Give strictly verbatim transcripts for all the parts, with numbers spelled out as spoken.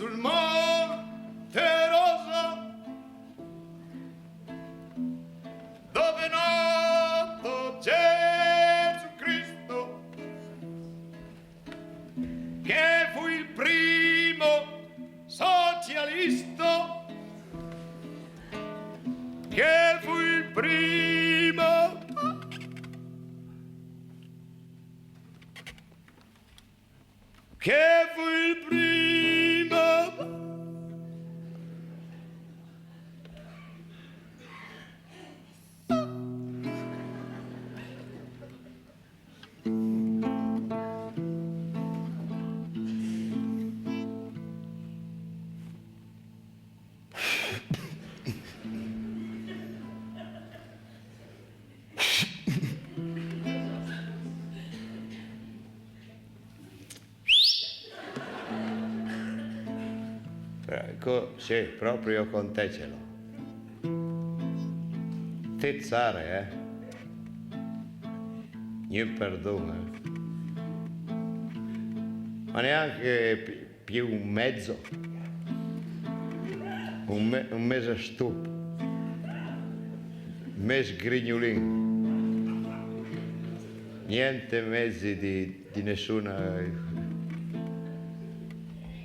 Sul monte Rosa, dove è nato Gesù Cristo, che fu il primo socialista, che fu il primo, che fu il primo. Ecco, sì, proprio con te ce l'ho. Te zare, eh? Gnun perdon, eh? Ma neanche pi-, più un mezzo. Un me-, un mese stop. Mes grignulin. Niente mezzi di, di nessuna.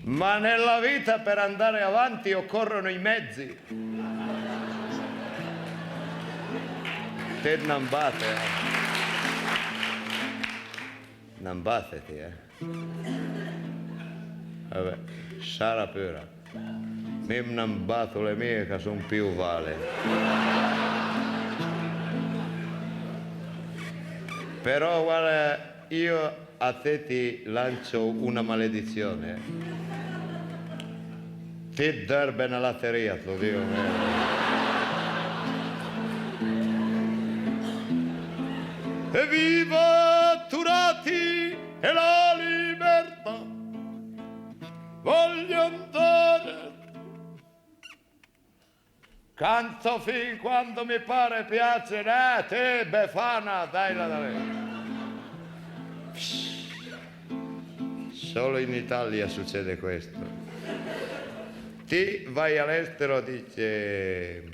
Ma nella vita per andare avanti occorrono i mezzi. Te n'ambate, eh. N'ambate ti, eh. Vabbè, sarà pura. Mi m'n'ambatole mie ch'a son pì ovale. Però guarda, io a te ti lancio una maledizione. Ti derbe na lateria, te lo digo. Evviva Turati e la libertà! Voglio andare. Canto fin quando mi pare e piace, eh, te Befana, dai là da me. Solo in Italia succede questo. Ti vai all'estero, dice,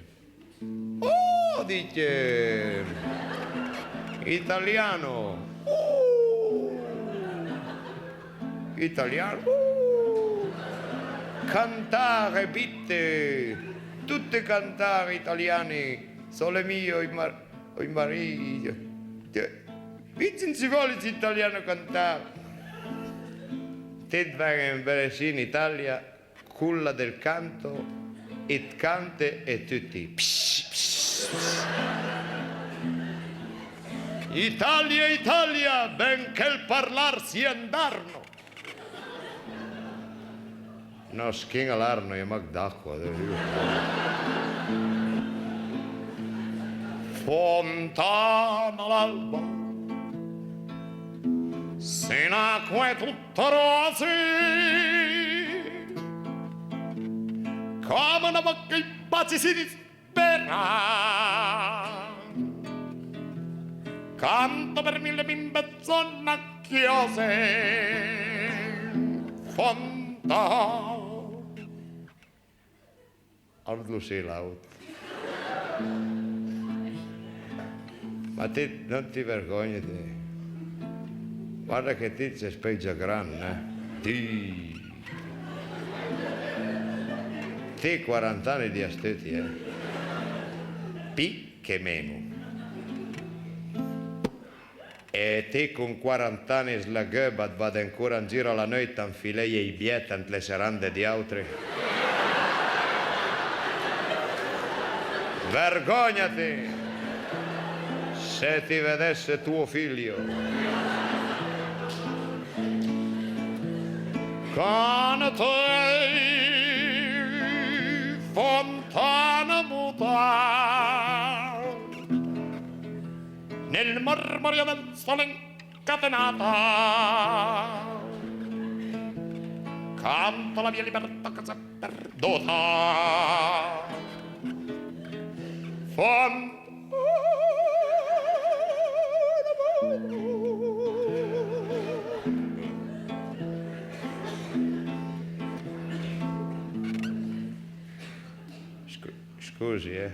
"Oh", dice, "italiano. Oh, italiano. Oh. Cantare, bitte. Tutte cantare italiani. Sole mio, i mar-, i marì." Cioè, mi non ci vuole l'italiano cantare. Te vai in, in Italia, culla del canto, e cante e tutti. Pss, pss, pss. Italia, Italia, ben che il parlar sia indarno. No, schin a l'arno, e mach d'acqua, adiritura. Fontana l'alba, se n'acque tutte rose, come una bocca in pace si dispera. Canto per mille bimbe sonnacchiose, fontana. Alzo sì l'aut. Ma ti non ti vergogni ti? Guarda che ti ses peugia gran, eh? Ti. Ti quarant'ani di astuti, eh? Pì che meno. E ti con quarant'ani slagheubba it vade ancora in giro a la neuit a nfileje i biet ant le serande di autri? Vergognati! Se ti vedesse tuo figlio. Con te fontana muta nel mormorio del sole incatenata, canta la mia libertà che s'è perduta. Fon- eh.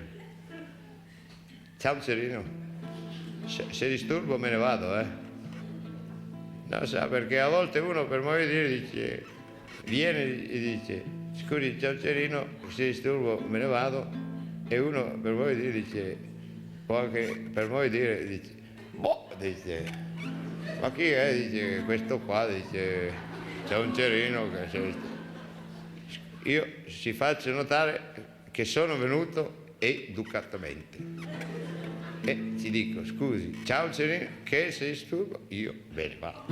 Ciao Cerino, se, se disturbo me ne vado, eh. No, sa, perché a volte uno per modo di dire dice, viene e dice, scusi, ciao Cerino, se disturbo me ne vado, e uno per modo di dire dice, o anche per modo di dire dice, boh, dice, ma chi è? Dice, questo qua, dice, c'è un Cerino che se... Io si faccio notare che sono venuto educatamente. E ti dico, scusi, ciao Cerino, che se disturbo io me ne vado.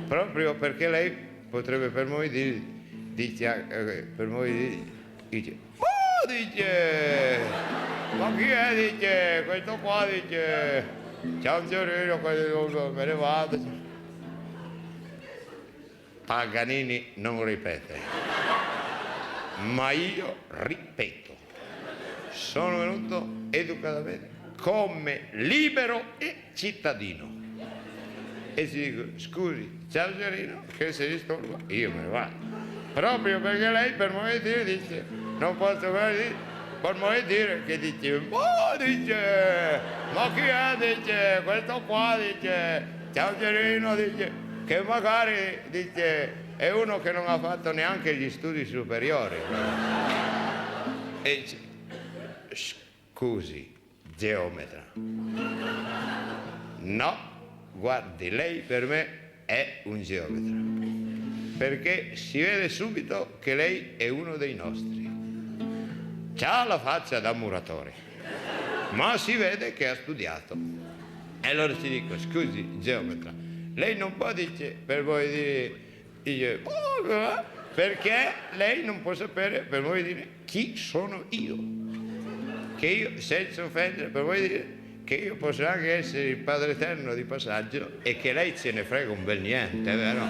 Proprio perché lei potrebbe per noi dire, dice, eh, per noi dire, dice, oh, dice, ma chi è? Dice, questo qua, dice, ciao Cerino, questo me ne vado. Paganini non ripete, ma io ripeto. Sono venuto educatamente come libero e cittadino. E ti dico, scusi, ciao Cerino, che se disturbo io me ne vado. Proprio perché lei per modo di dire dice, non posso mai dire, per modo di dire che dice, boh, dice, ma chi è? Dice, questo qua, dice, ciao Cerino, dice, che magari, dice, è uno che non ha fatto neanche gli studi superiori. E dice, scusi, geometra. No, guardi, lei per me è un geometra, perché si vede subito che lei è uno dei nostri. C'ha la faccia da muratore, ma si vede che ha studiato. E allora ti dico, scusi, geometra, lei non può, dice, per voi dire, dice, "Oh, eh", perché lei non può sapere, per voi dire, chi sono io. Che io, senza offendere, per voi dire che io posso anche essere il Padre Eterno di passaggio e che lei se ne frega un bel niente, vero?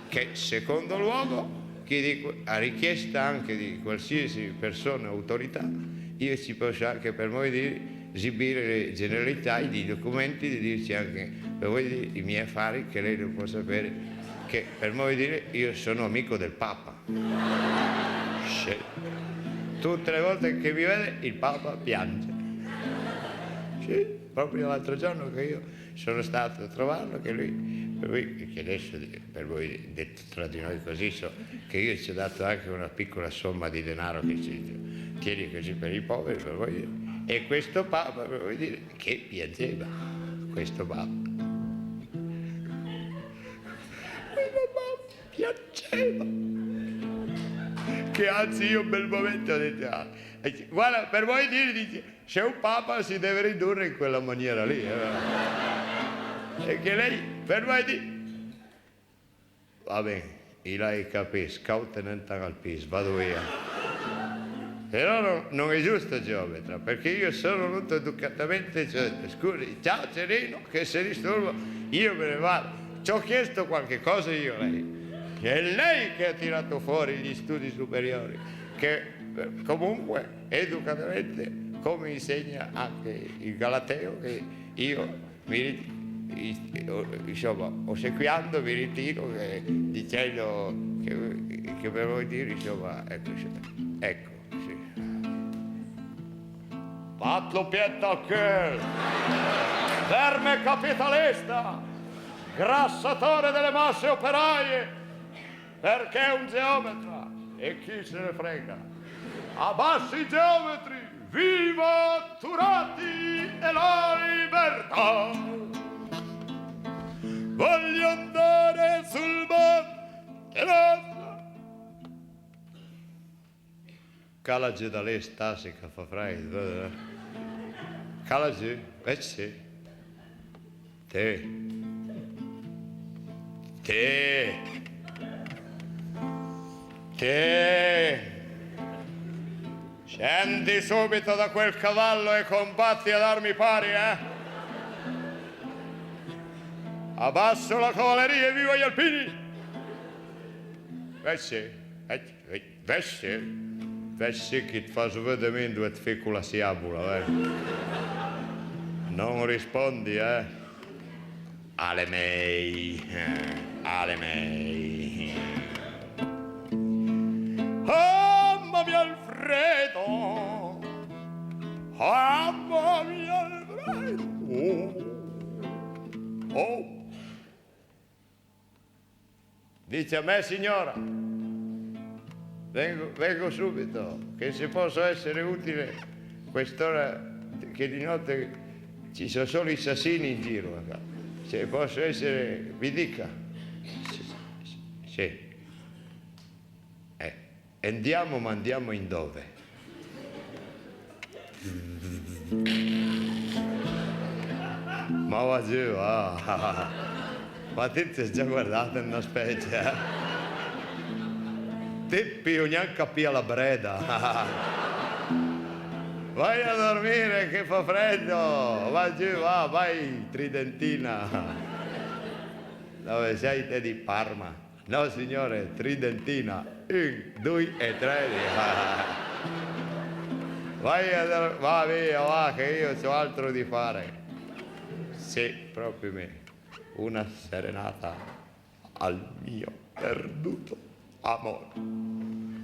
Che secondo luogo, che dico, a richiesta anche di qualsiasi persona autorità, io ci posso anche, per voi dire, esibire le generalità, i documenti, di dirci anche, per voi dire, i miei affari, che lei non può sapere, che per voi dire, io sono amico del Papa. Sì. Tutte le volte che mi vede il Papa piange. Sì, proprio l'altro giorno che io sono stato a trovarlo, che lui, per voi, che adesso, per voi, detto tra di noi così, so che io ci ho dato anche una piccola somma di denaro che ci, tieni così per i poveri, per voi. E questo Papa, per voi dire, che piangeva, questo Papa. Questo Papa piangeva. Che anzi io in quel momento ho detto, ah, e dice, guarda, per voi dire, dice, se un papa si deve ridurre in quella maniera lì, eh. E che lei, per voi dire, va ben, i l'hai capì, scautene un tanto al pis, vado via. Però no, non è giusto, geometra, perché io sono venuto educatamente, cioè, scusi, ciao Cerino, che se disturbo, io me ne vado. Ci ho chiesto qualche cosa io a lei. È lei che ha tirato fuori gli studi superiori, che, eh, comunque, educatamente, come insegna anche il Galateo, che io mi rit-, i-, o-, insomma, ossequiando mi ritiro, che, dicendo che, che per voi dire, insomma, ecco, sì. Ecco, sì. Patlo piet al cul! Verme capitalista! Grassatore delle masse operaie! Perché un geometra? E chi se ne frega? Abbassi i geometri! Viva Turati e la libertà! Voglio andare sul monte rosa. Cala giù da lì, Stasi, che fa frèid, vëdde. Cala giù, eh sì. Ti. Ti. Ti. Scendi subito da quel cavallo e combatti ad armi pari, eh? Abbasso la cavalleria e viva gli alpini! Eh sì, eh, eh, eh sì, eh sì che ti faso vëdde mi andoa ti fico la siabula, eh. Non rispondi, eh. Al è mej, eh, al è mej. Oh, mamma mia, Alfredo! Ah, mamma mia, il bravo! Oh! Oh! Dice: "A me, signora, vengo, vengo subito, che se posso essere utile, quest'ora che di notte ci sono solo i assassini in giro, se posso essere, vi dica." "Sì, sì." "Eh, e andiamo, ma andiamo in dove?" Ma va giù, va. Ma ti ti ses già guardà ën ël spech, eh? Ti pìo gnanca pì la breda. Vai a dormire che fa freddo. Va giù, va, vai, Tridentina. Dove sei te, di Parma? No, signore, Tridentina. Un, dui e tre. Vai a dor-, va via, va, che io c'ho altro di fare. Sì, proprio me. Una serenata al mio perduto amor.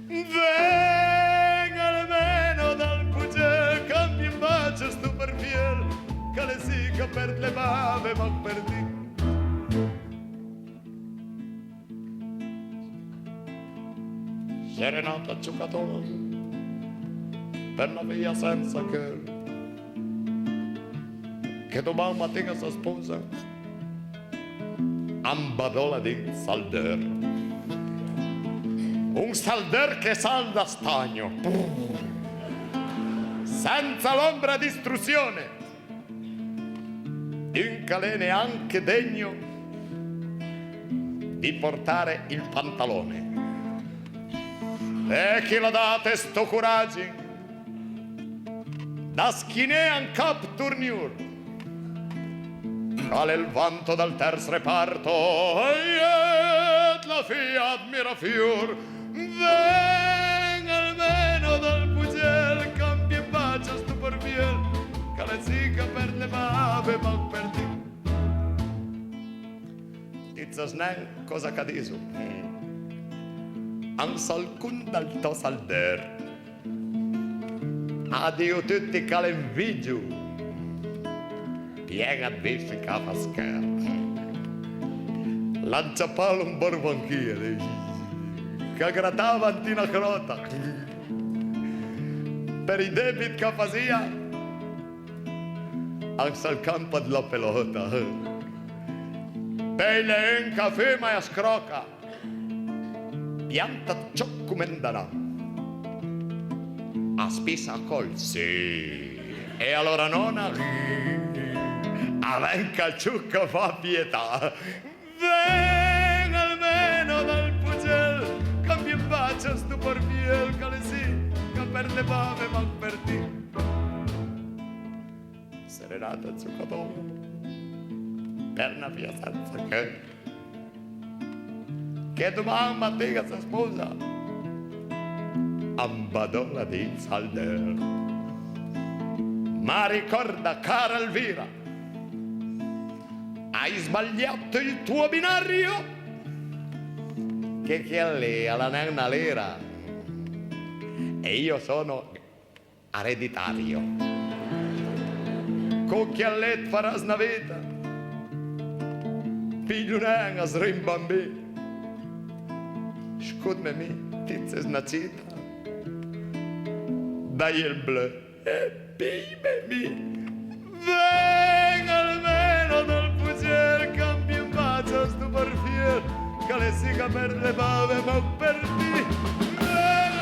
Ven almeno dal Pugel, cambia in pace stu perfiel, ch'al e sì ch'a perd le bave, ma per ti. Serenata ciucaton, per na via senza chel, che doman matin-a sa sposa, a 'm badola dins al deur. Un saldeur che salda stagno, senza l'ombra d'istruzione, d'un ch'al è neanche degno di portare il pantalone. E chi l'ha date sto curaggi da schiné a 'n cap turniur? Ch'al è il vanto dal terz reparto, e la fia admira fiur. Ven almeno dal Pugel, cambia in pace stu perfiel, ch'al e sì ch'a perd le bave, ma per ti. Ti sas nen cosa ch'a diso. An sal cont dal to saldeur. A diso tuti ch'al e un vicio, pien ëd vizi ch'a fa scheur. L'han ciapalo un borbanchìa, ch'a gratava ant una crota. Per i debit ch'a fasìa, an sal campa dla pelota. Pöi l'é un ch'a fuma e a scròca. Pianta 'd cioch come un danà. A spissa a còl, sì. E alora nòna, a ven ch'a ciuca, fa pietà. Ven almeno dal Pugel, cambia in pace stu perfiel, ch'al e sì ch'a perd le bave, ma per ti. Serenata ciucaton, per na via senza chel, che doman matin-a sa sposa, a 'm badola dins al deur. Ma ricorda, cara Elvira, hai sbagliato il tuo binario, che chel lì al a nen na lira, e io sono ereditario. Co chel lì it faras na vita, pì nen, as rimbanbì. Scotme mi, ti it ses na cita, dai ël bleu e pìme mi. Ven almeno dal Pugel, cambia in pace stu perfiel, ch'al e sì ch'a perd le bave, ma per ti. Ven